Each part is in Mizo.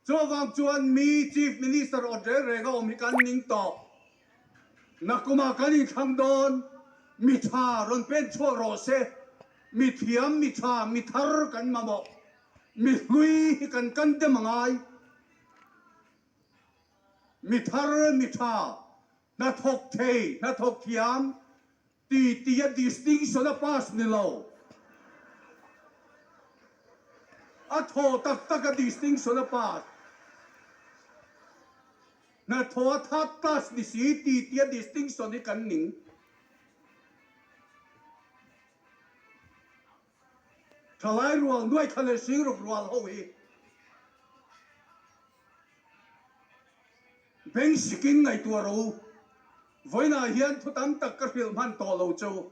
Chuvang chuan mi Chief Minister awt reng reng a awm hi kan ning tawh. Nakumah kan inthlang dawn, mi tha rawn pen chhuak rawh se, mi thiam, mi tha, mi thar kan mamawh, mi hlui hi kan kan dem a ngai. Mi thar, mi tha, hnathawk thei, hnathawk thiam, Ti tia distinction a pass ni lo. A thaw tak tak a distinction a pass. Hnathawh a third class ni si ti tia distinction hi kan ning. Thalai rual nuaithla leh singruk rual ho hi beng sikin ngaihtuah rawh u. Vawiinah hian thu tam tak ka hrilh hman tawh lo chu.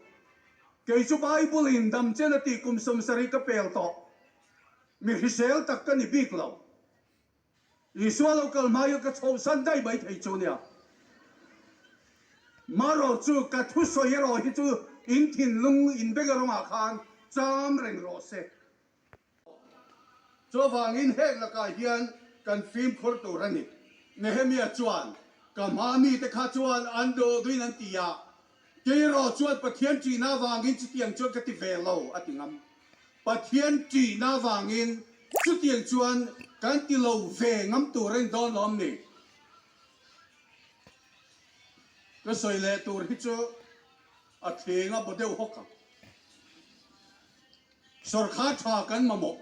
Kei chu Bible in dam chen a tih kum sawmsarih ka pel tawh. Mi hrisel tak ka ni bik lo. Isua lo kal hma hian ka chhohsan daih mai thei chu nia. Marawh chu ka thusawi erawh hi chu in thinlung in beng erawngah khan cham reng rawh se. Chuvangin heng lakah hian kan fimkhur tur a ni. Nehemia chuan, Ka hma mite kha chuan an duh duhin an ti a, kei erawh chuan Pathian ṭihna avangin chutiang chuan ka ti ve lo, a ti ngam. Pathian ṭihna avangin chutiang chuan kan ti lo ve ngam tur a ni dawn lawm ni? Ka sawi leh tur hi chu a thleng a baw deuh hawk ang. Sawrkhar tha kan mamawh.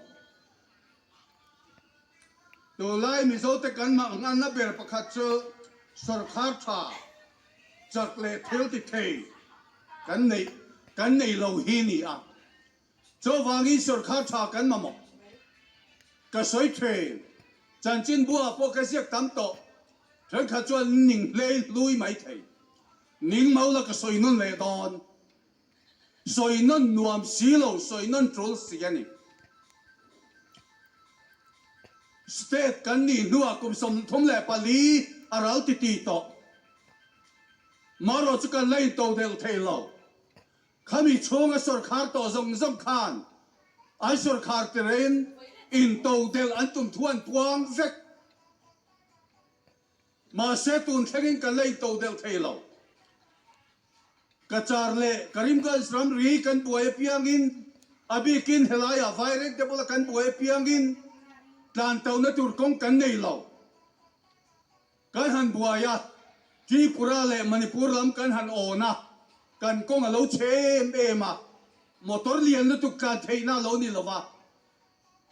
Tunlai Mizote kan mahnghanna ber pakhat chu sawrkhar tha chak leh thil ti thei kan neih kan nei lo hi ni a. Chuvangin sawrkhar tha kan mamawh. Ka sawi thin, chanchinbuah pawh ka ziak tam tawh. Thenkhat chuan ning hlei hlui mai thei. Ning mau la ka sawi nawn leh dawn. Sawi nawn nuam si lo, sawi nawn tul si a ni. State kan nih hnuah kum 34 a ral ti ti tawh. Marawh chu kan la intodelh thei lo. Khami chhunga sawrkhar tawh zawng zawng khan an sawrkhar tirin intodelh an tum thu an puang vek. Mahse tun thlengin kan la intodelh thei lo. Cachar leh Karimganj ramri kan buai apiangin, a bikin helaiah Vairengte bula kan buai apiangin tlan tona tur kawng kan nei lo. Kan han buai a, Tripura leh Manipur lam kan han awn a, kan kawng a lo chhe em em a, motor lian lutuk tlan theihna a lo ni lo va.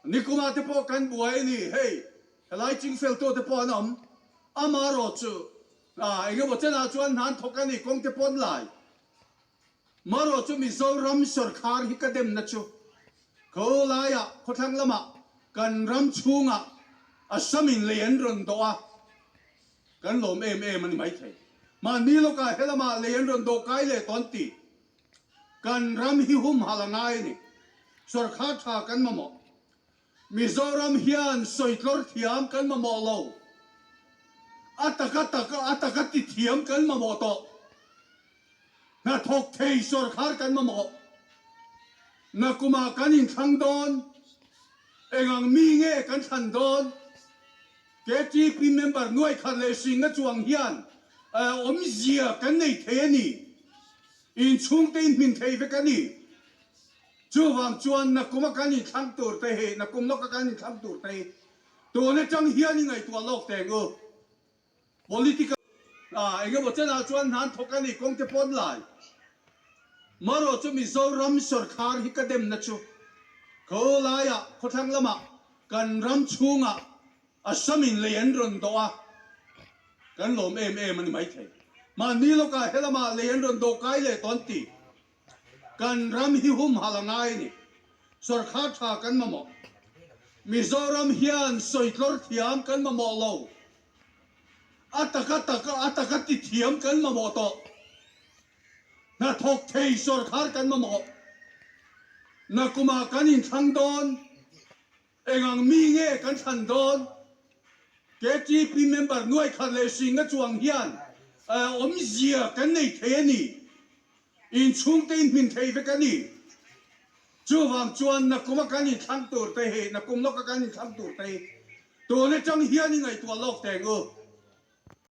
Nikumah te pawh kan buai a ni, hei helai chingfeltu te pawh an awm, amarawh chu ah eng emaw chenah chuan hna an thawk a ni, kawng te pawh an lai. Marawh chu Mizoram sawrkhar hi ka demna chu kho laiah khawthlang lamah kan ram chhungah Assam in lei an rawn dawh a, kan lawm em em a ni maithei. Mahni lawkah helamah lei an rawn dawh kai leh tawh an ti. Kan ram hi humhalh a ngai a ni. Sawrkhar tha kan mamawh. Mizoram hian sawitlawr thiam kan mamawh lo. A taka taka a taka ti thiam kan mamawh tawh. Hnathawk thei sawrkhar kan mamawh. Nakumah kan inthlang dawn. Engang mi nge kan thlan dawn? KTP member nuaikhat leh hringa chuang hian awmzia kan nei thei a ni. Inchhungte in hmin thei vek a ni. Chuvang chuan nakum a kan inthlang tur te hi, nakum lawk a kan inthlang tur te hi tun atang hian i ngaihtuah lawk teng u. Political ah eng emaw chenah chuan hna an thawk a ni, kawng te pawh an lai. Marawh chu Mizoram sawrkhar hi ka demna chu kho laiah khawthlang lamah kan ram chhungah Assam in lei an rawn dawh a, kan lawm em em a ni maithei. Mahni lawkah helamah lei an rawn dawh kai leh tawh an ti. Kan ram hi humhalh a ngai a ni. Sawrkhar tha kan mamawh. Mizoram hian sawitlawr thiam kan mamawh lo. A taka taka a taka ti thiam kan mamawh tawh. Hnathawk thei sawrkhar kan mamawh. Nakumah kan inthlang dawn. Engang mi nge kan thlan dawn? KTP member nuaikhat leh hringa chuang hian awmzia kan nei thei a ni. Inchhungte in hmin thei vek a ni. Chuvang chuan nakum a kan inthlang tur te hi, nakum lawk a kan inthlang tur te hi. Tun atang hian i ngaihtuah lawk teng u.